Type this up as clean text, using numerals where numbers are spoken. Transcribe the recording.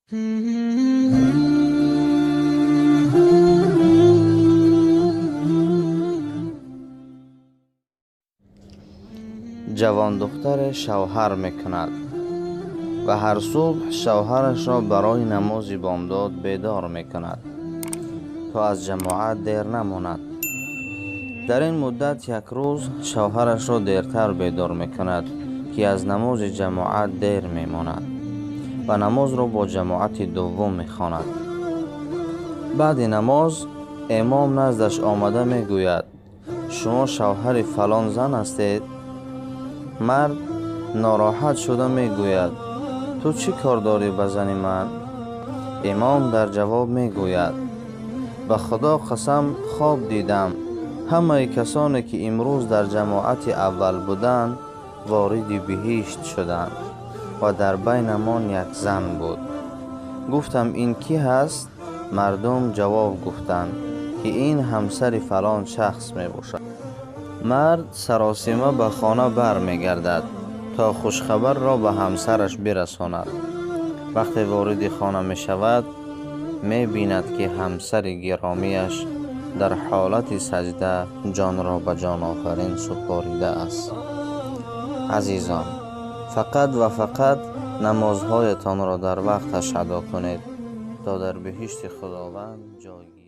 Ҷавондухтаре шавҳар мекунад ва ҳар субҳ шавҳарашро барои намози бомдод бедор мекунад, то аз ҷамоат дер намонад. Дар ин муддат як рӯз шавҳарашро дертар бедор мекунад, ки аз намози ҷамоат дер мемонад ва намозро бо ҷамоати дуввум мехонад. Баъди намоз имом наздаш омада мегӯяд: шумо шавҳари фалон зан ҳастед? Мард нороҳат шуда мегӯяд: ту чӣ кор дорӣ ба зани ман? Имом дар ҷавоб мегӯяд: ба Худо қасам, хоб дидам, ҳамаи касоне ки имрӯз дар ҷамоати аввал буданд вориди биҳишт шуданд ва дар байнамон як зан буд. Гуфтам: ин кӣ ҳаст? Мардум ҷавоб гуфтанд, ки ин ҳамсари фалон шахс мебошад. Мард саросима ба хона бармегардад, то хушхабарро ба ҳамсараш бирасонад. Вақте вориди хона мешавад, мебинад, ки ҳамсари гиромиаш дар ҳолати саҷда ҷонро ба ҷонофарин супоридааст. Азизон, фақат ва фақат намозҳоятонро дар вақташ адо кунед, то дар биҳишти Худованд ҷой гиред.